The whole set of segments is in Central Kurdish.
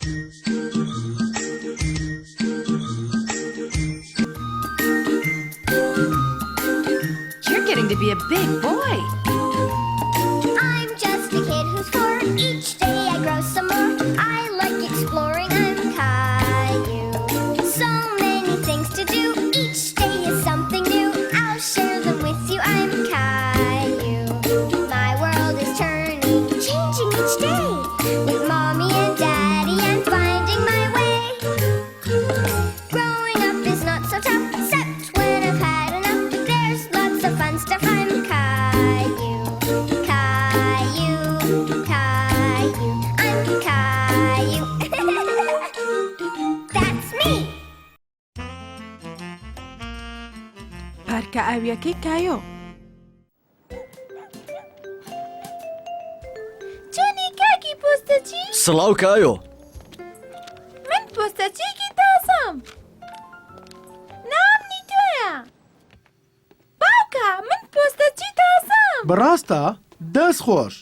You're getting to be a big boy. I'm just a kid who's four. Each day I grow some more. I like exploring. I'm Caillou. So many things to do. Each day is something new. I'll share them with you. I'm Caillou. My world is turning, changing each day. With mommy and daddy, I'm finding my way. Growing up is not so tough, except when I've had enough. There's lots of fun stuff. I'm Caillou, Caillou, Caillou. I'm Caillou. That's me. پارکە ئاویەکەی کایۆ. چۆنی کاکی پۆستەچی؟ سڵاو کایۆ. من پۆستەچیەکی تازەم. ناوم نیتۆیە. باوکە من پۆستەچی تازەم. بەڕاستە؟ دەست خۆش.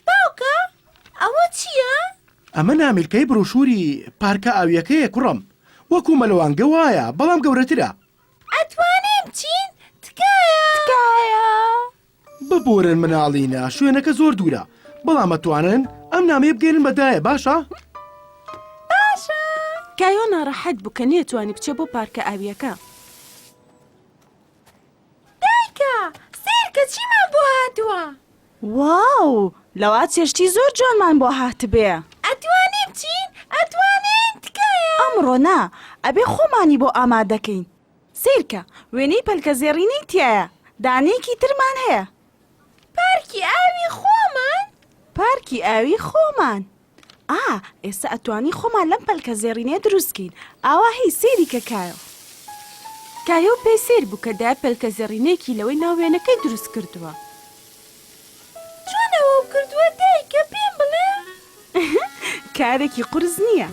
باوکە ئەوە چییە؟ ئەمە نامیلکەی بڕوشوری پارکە ئاوییەکەیە کوڕم. وەکو مەلەوانگە وایە بەڵام گەورەترە. ئەتوانین بچین؟ تکایە. تکایە. ببورن مناڵینە شوێنەکە زۆر دوورە بەڵام ئەتوانن ئەم نامەیە بگەیەنن بە دایە باشە؟ باشە. کایۆ ناڕەحەت بوو کە نەیەتوانی بچێ بۆ پارکە ئاوییەکە. دایکە سەیرکە چیمان بۆ هاتووە. واو لەوا چێشتی زۆر جوانمان بۆ هاتبێ. ئەتوانین بچین؟ ئەتوانین؟ تکایە. ئەمڕۆ نا ئەبێ خۆمانی بۆ ئامادەکەین سەیرکە وێنەی پەلکە زێڕینەی تیایە دانەیەکی ترمان هەیە. پارکی ئاوی خۆمان؟ پارکی ئاوی خۆمان. ئا ئێستا ئەتوانین خۆمان لەم پەلکە زێڕینەیە دروست کەین ئاوا هی سەیری کە کایۆ. کایۆ پێی سەیر بوو کە دایە پەلکە زێڕینەیەکی لەوەی ناو وێنەکەی دروست کردووە. چۆن ئەوەو کردووە دایکە پێم بڵێ؟ کارێکی قورس نییە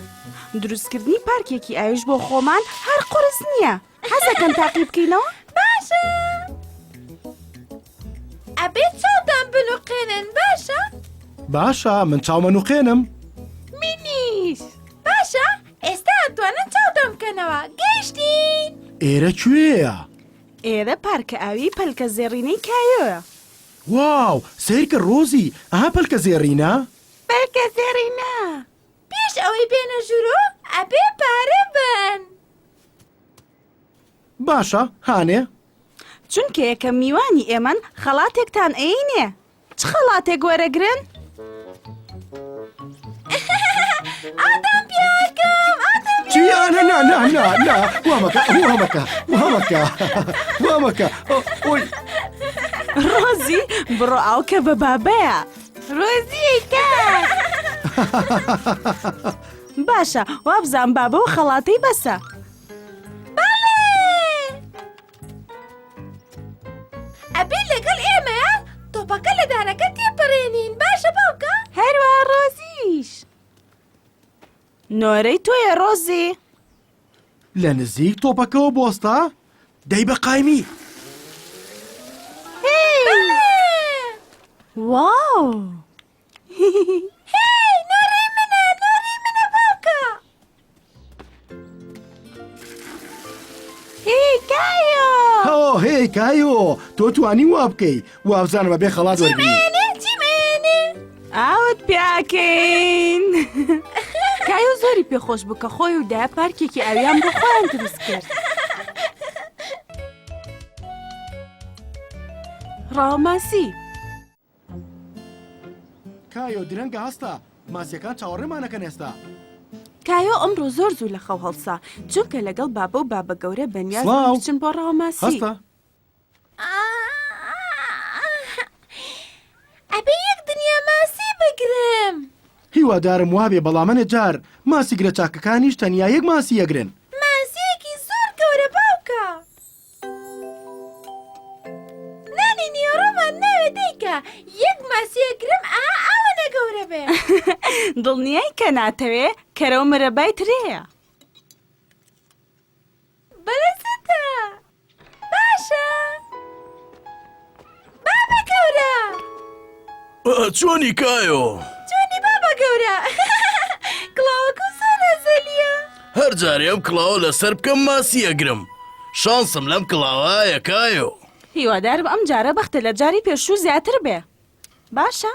دروستکردنی پارکێکی ئاویش بۆ خۆمان هەر قورس نییە. حەزەکەن تاقی بکەینەوە؟ باشە ئەبێ چاوتان بنوقێنن باشە؟ باشە من چاومە نوقێنم. منیش باشە ئێستا ئەتوانن چاوتان بکەنەوە گەیشتین. ئێرە کوێیە؟ ئێرە پارکە ئاوی پەلکە زێڕینەی کایۆیە. واو سەیرکە ڕۆزی ئەها پەلکە زێڕینە؟ پەلکە زێڕینە. پێش ئەوەی بێنە ژوورۆ ئەبێ پارە بەن. باشە هانێ. چونکە یەکەم میوانی ئێمەن خەڵاتێکتان ئەیەینێ. چ خەڵاتێک وەرەگرن؟ ئاتان پیاکەم ئاتان چی نا نا نا نا نا وا مەکە وا مەکە وا مەکە وا مەکە ئۆی ڕۆزی بڕۆ ئاوکە بە بابەیە. ڕۆزی کاک. باشە وابزانم بابە و خەڵاتەی بەسە. بەڵێ ئەبێ لەگەڵ ئێمەیە تۆپەکە لە دانەکە تێپەڕێنین باشە باوکە؟ هەروە ڕۆزیش. نۆرەی تۆیە ڕۆزی. لە نزیک تۆپەکەوە بۆستە دەی بە قایمی. واو. هێی نۆرەی منە نۆرەی منە باوکە. هی کایۆ. هۆ هێی کایۆ تۆ توانی وا بکەی وابزانم ئەبێ خەڵات وەرگری. چیم ئێنێ چیم ئێنێ. ئاوت پیاکەین. کایۆ زۆری پێخۆش بوو کە خۆی و دایە پارکێکی ئاویان بۆ خۆیان دروست کرد. ڕاوەماسی. کایۆ درەنگە هەستە ماسیەکان چاوەڕێمانەکەن ئێستا. کایۆ ئەمڕۆ زۆر زوو لە خەو هەڵسا چونکە لەگەڵ بابە و بابە گەورە بەنیاز بوون سڵاو. بچن بۆ ڕاوەماسی. هەستە. ئەبێ یەک دنیا ماسی بگرم. هیوادارم وابێ بەڵام هەنێ جار ماسیگرە چاکەکانیش تەنیا یەک ماسی ئەگرن. ماسیەکی زۆر گەورە باوکە. نانی نیوەڕۆمان ناوێ دایکە یەک ماسی ئەگرم ئەها ئاوەنە گەورە بێ. دڵنیای کە ناتەوێ کەرە و مرەبای ترێیە. بەلەزەتە باشە بابە گەورە. چۆنی کایۆ؟ چۆنی بابە گەورە؟ کڵاوەکەو زۆر هەزەلیە. هەر جارێ ئەم کڵاوە لەسەر بکەم ماسی ئەگرم. شانسم لەم کڵاوایە کایۆ. هیوادارم ئەم جارە بەختت لە جاری پێشوو زیاتر بێ. باشە؟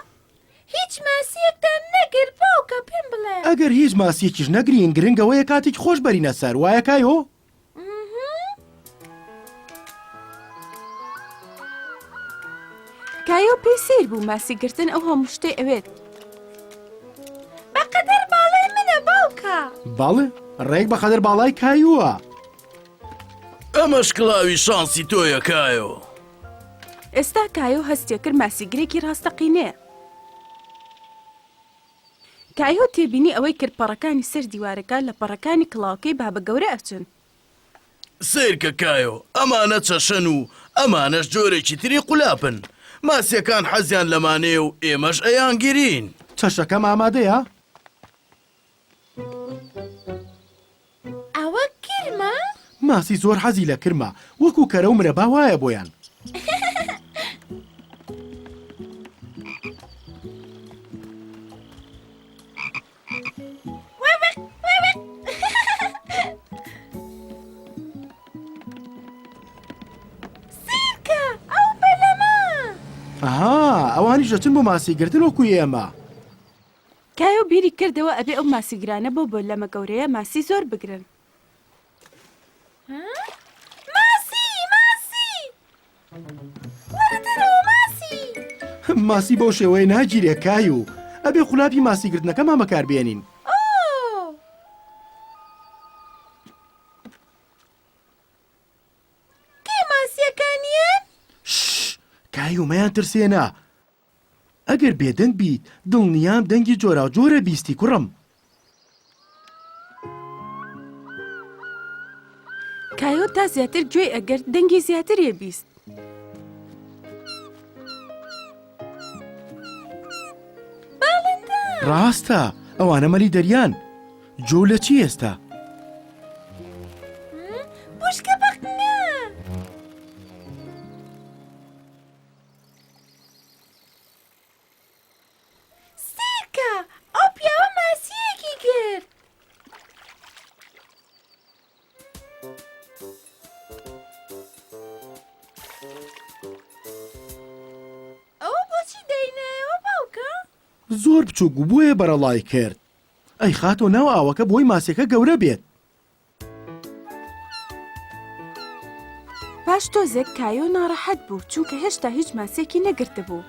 هیچ ماسییەکتان نەگرت باوکە پێم بڵێ. ئەگەر هیچ ماسییەکیش نەگرین گرنگ ئەوەیە کاتێکی خۆش بەرینە سەر وایە کایۆ؟ کایۆ پێی سەیر بوو ماسی گرتن ئەو هەموو شتەی ئەوێت. بەقەدەر باڵای منە باوکە. بەڵێ ڕێک بەقەدەر باڵای کایووە. ئەمەش کڵاوی شانسی تۆیە کایۆ. ئێستا کایۆ هەستیەکرد ماسیگرێکی ڕاستەقینەیە. کایۆ تێبینی ئەوەی کرد پەڕەکانی سەر دیوارەکە لە پەڕەکانی کڵاوەکەی بابە گەورە ئەچن. سەیرکە کایۆ، ئەمانە چەشەن و ئەمانەش جۆرێکی تری قولاپن. ماسیەکان حەزیان لەمانەیە و ئێمەش ئەیانگرین. چەشەکەم ئامادەیە؟ ئەوە کرمە؟ ماسی زۆر حەزی لە کرمە، وەکو کەرە و مرەبا وایە بۆیان. سەیرکە ئەو بەلەمە! ئەها ئەوانیش دەچن بۆ ماسی گرتن وەکو ئێمە. کایۆ بیری کردەوە ئەبێ ئەو ماسیگرانە بەو بەلەمە گەورەیە ماسی زۆر بگرن. ماسی! ماسی! وەرە دەرەوە ماسی! ماسی بەو شێوەیە ناگیرێ کایو، ئەبێ قولاپی ماسیگرتنەکەمان بەکاربێنین. ئۆ! کەی ماسیەکانیان؟ شش! کایو مەیان ترسێنە. ئەگەر بێدەنگ بیت دڵنیام دەنگی جۆراوجۆرە بیستی کوڕم. کایۆ تا زیاتر گوێی ئەگرت دەنگی زیاتری ئەبیست. باڵندە! ڕاستە ئەوانە مەلی دەریان. جۆو لە چی ئێستا؟ بوشکە بەقنگە! سەیرکە ئەو پیاوە ماسییەکی گرت. ئەوە بۆچی داینایەوە باوکە؟ زۆر بچووک بوو بۆیە بەرەڵای کرد. ئەی خاتۆ ناو ئاوەکە بۆی ماسیەکە گەورە بێت. پاش تۆزێک کایۆ ناڕەحەت بوو چونکە هێشتا هیچ ماسیەکی نەگرتبوو.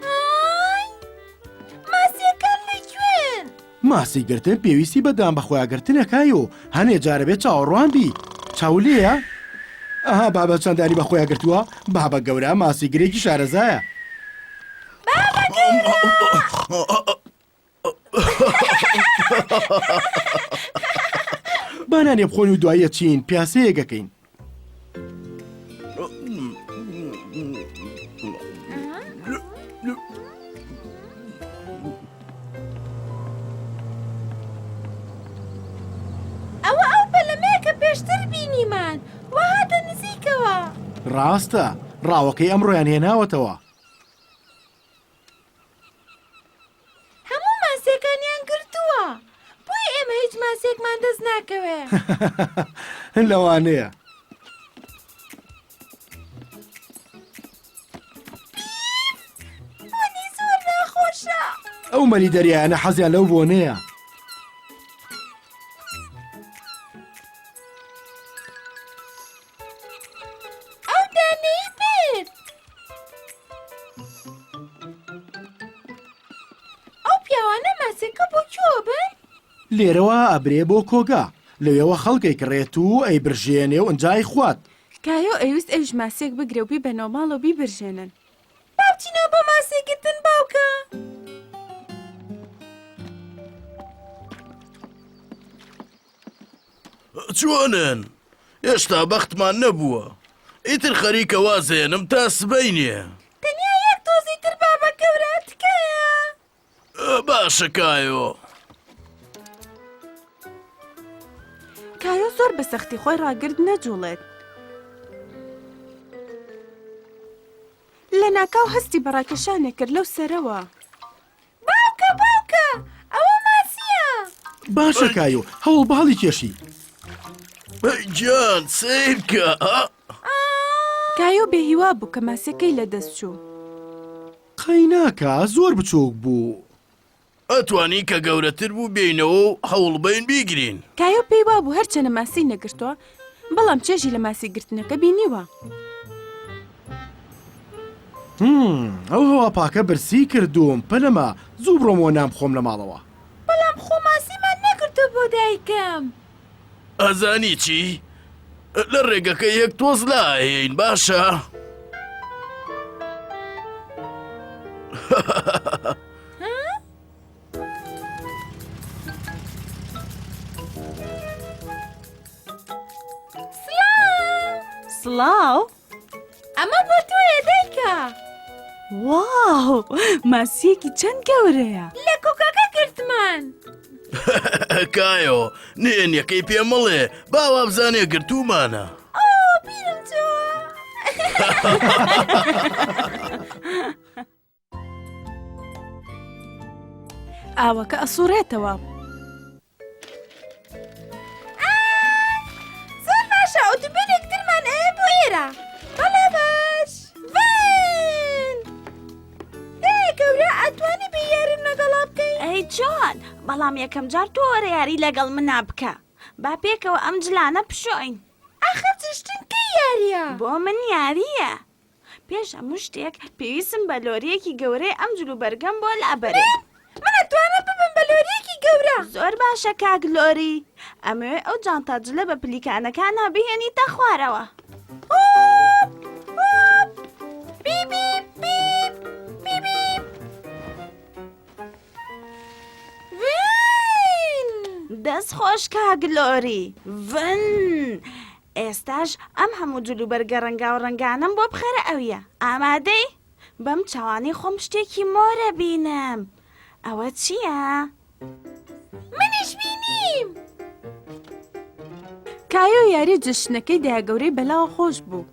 ئای! ماسیەکان لە کوێن؟ ماسی گرتن پێویستی بە دان بەخۆیاگرتنە کایۆ، هەنێ جار ئەبێ چاوەڕوان بی. چاوو لێیە؟ ئەها بابە چەند دانی بەخۆیا گرتووە، بابە گەورە ماسیگرێکی شارەزایە. بابە گەورە! با نانێ بخۆین و دوایی ئەچین پیاسەیەک ئەکەین. ئەوە ئەو بەلەمەیە کە پێشتر بینیمان و هاتە نزیکەوە. ڕاستە، ڕاوەکەی ئەمڕۆیان هێناوەتەوە. هەموو ماسیەکانیان گرتووە بۆیە ئێمە هیچ ماسیەکمان دەست ناکەوێ. لەوانەیە. بۆنی زۆر ناخۆشە. ئەو مەلی دەریایانە حەزیان لەو بۆنەیە. ئەو دانەی برد. ئەو پیاوانە ماسیەکە بۆ کوێ بن؟ لێرەوە ئەبرێ بۆ کۆگا، لەوێوە خەڵک ئەیکڕێت و ئەیبرژێنێ و ئنجا ئەیخوات. کایۆ ئەیوست ئەویش ماسیەک بگرێ و بیبەنەوە ماڵەوە بیبرژێنن. با بچینەوە بۆ ماسی گرتن باوکە. چۆنن؟ هێشتا بەختمان نەبووە. ئیتر خەریکە وازێنم تا سبەینێ. تەنیا یەک تۆزی تر بابە گەورە تکایە. باشە کایۆ. کایۆ زۆر بە سەختی خۆی ڕاگرت نەجوڵێت. لەناکاو هەستی بە ڕاکێشانێک کرد لەو سەرەوە. باوکە باوکە ئەوە ماسییە! باشە کایۆ هەوڵ بە هەڵیکێشی. ئەی گیان سەیرکە. کایۆ بێهیوا بوو کە ماسیەکەی لەدەست چوو. قەیناکە زۆر بچووک بوو. ئەتوانی کە گەورەتر بوو بێینەوە و هەوڵبەین بیگرین. کایۆ پێی وابوو هەرچەنە ماسی نەگرتووە، بەڵام چێژی لە ماسی گرتنەکە بینیوە. هم، ئەو هەوا پاکە برسی کردووم، پەلەمە، زوو بڕۆمەوە نان بخۆم لە ماڵەوە. بەڵام خۆ ماسیمان نەگرتووە بۆ دایکم. ئەزانی چی؟ لە ڕێگەکە یەک تۆز لائەیەین باشە؟ سڵاو ئەمە بۆ تۆیە دایکە واو ماسیەکی چەند گەورەیە لە کۆکاکە گرتمان کایۆ نهێنیەکەی پێ مەڵێ با وابزانێ گرتوومانە. ئۆ بیرم چۆوە. ئاوەکە ئەسوڕێتەوە. زۆر باشە ئۆتۆمبێلێک ترمان ئەیە بۆ ئێرە بەڵێ باش ڤن دێ گەورە ئەتوانی بێ یاریم لەگەڵا بکەی ئەی چۆن بەڵام یەکەم جار تۆ وەرە یاری لەگەڵ منا بکە با پێکەوە ئەم جلانە بشۆین ئاخر جشتن کەی یاریە بۆ من یارییە پێش هەموو شتێک پێویستم بە لۆرییەکی گەورەیە ئەم جلوبەرگەم بۆ لابەرێ. من؟ من ئەتوانم ببم بە لۆرییەکی گەورە. زۆر باشە کاک لۆری، ئەمەوێ ئەو جانتا جلە بە پلیکانەکانە بهێنیتە خوارەوە. هۆپ هۆپ بیپ بیپ بیپ بیپ بیپ. ڤن! دەست خۆش کاک لۆری. ڤن! ئێستاش ئەم هەموو جلوبەرگە ڕەنگاوڕەنگانەم بۆ بخەرە ئەویە. ئامادەی؟ بەم چاوانەی خۆم شتێکی مۆرە بینم. ئەوە چییە؟ منیش بینیم! کایۆ یاری جەشنەکەی دایەگەورەی بەلاوە خۆش بوو.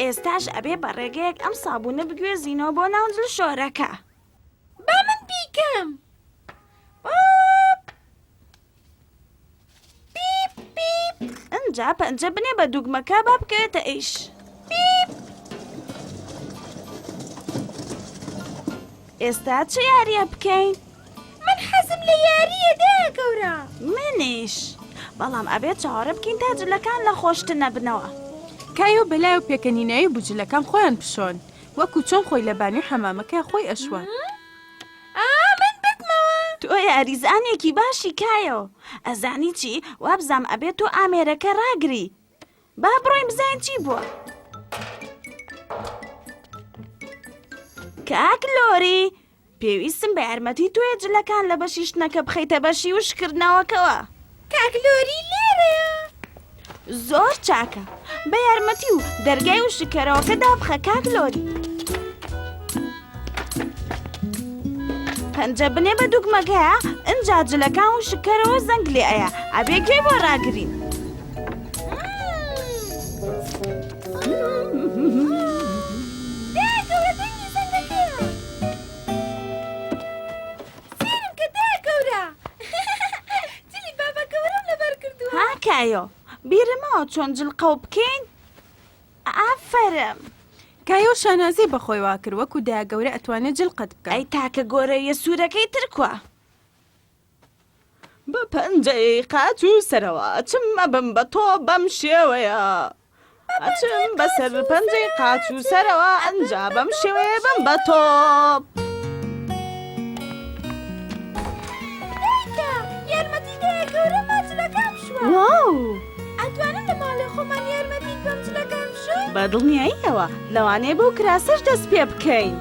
ئێستاش ئەبێ بە ڕێگەیەک ئەم سابوونە بگوێزینەوە بۆ ناو جلشۆرەکە. با من بیکەم. ئۆپ! بیپ بیپ ئنجا پەنجە بنێ بە دوگمەکە با بکەوێتە ئیش. بیپ ئێستا چ یاریە بکەین؟ من حەزم لە یارییە دایە گەورە. منیش بەڵام ئەبێت چاوەڕێ بکەین تا جلەکان لە خۆشتن نەبنەوە. کایۆ بەلایەوە پێکەنیناوی بوو جلەکان خۆیان بشۆن وەکو چۆن خۆی لە بانیو حەمامەکەیا خۆی ئەشوارد. ئا من بردمەوە. تۆ یاریزانێکی باشی کایۆ ئەزانی چی وابزام ئەبێت تۆ ئامێرەکە ڕاگری با بڕۆین بزانین چی بووە کاک لۆری پێویستم بە یارمەتی تۆیە جلەکان لە بەشی شتنەکە بخەیتە بەشی وشکردنەوەکەوە. کاک لۆری لێرەیە. زۆر چاکە بە یارمەتی و دەرگای وشککەرەوەکە دابخە کاک لۆری. پەنجە بنێ بە دوگمەکەیا ئنجا جلەکان وشککەرەوە زەنگ لێ ئەیا ئەبێ گوێی بۆ ڕاگرین. دایە گەورە دەنگی زەنگەکەیە. سەیرم کە دایە گەورە جلی بابا گەورەم لەبەر کردووە. ها کایۆ بیرمەوە چۆن جل قەو بکەین ئافەرم. کایۆ شانازی بە خۆی وا کرد وەکو دایە گەورە ئەتوانێ جل قەد بکا. ئەی تاکە گۆرەویە سوورەکەی تر کوا؟ بە پەنجەی قاچ و سەرەوە ئەچم ئەبم بە تۆ بەم شێوەیە ئەچم بەسەر پەنجەی قاچ و سەرەوە ئەنجا بەم شێوەیە بم بە تۆپ. دایکە یارمەتی دایە گەورەمە جلەکان بشوە. واو ئەتوانم لە ماڵێ خۆمان یارمەتیت بەم جلەکان بشۆین؟ بە دڵنیاییەوە لەوانەیە بەو کراسەش دەست پێ بکەین.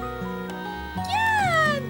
گیان.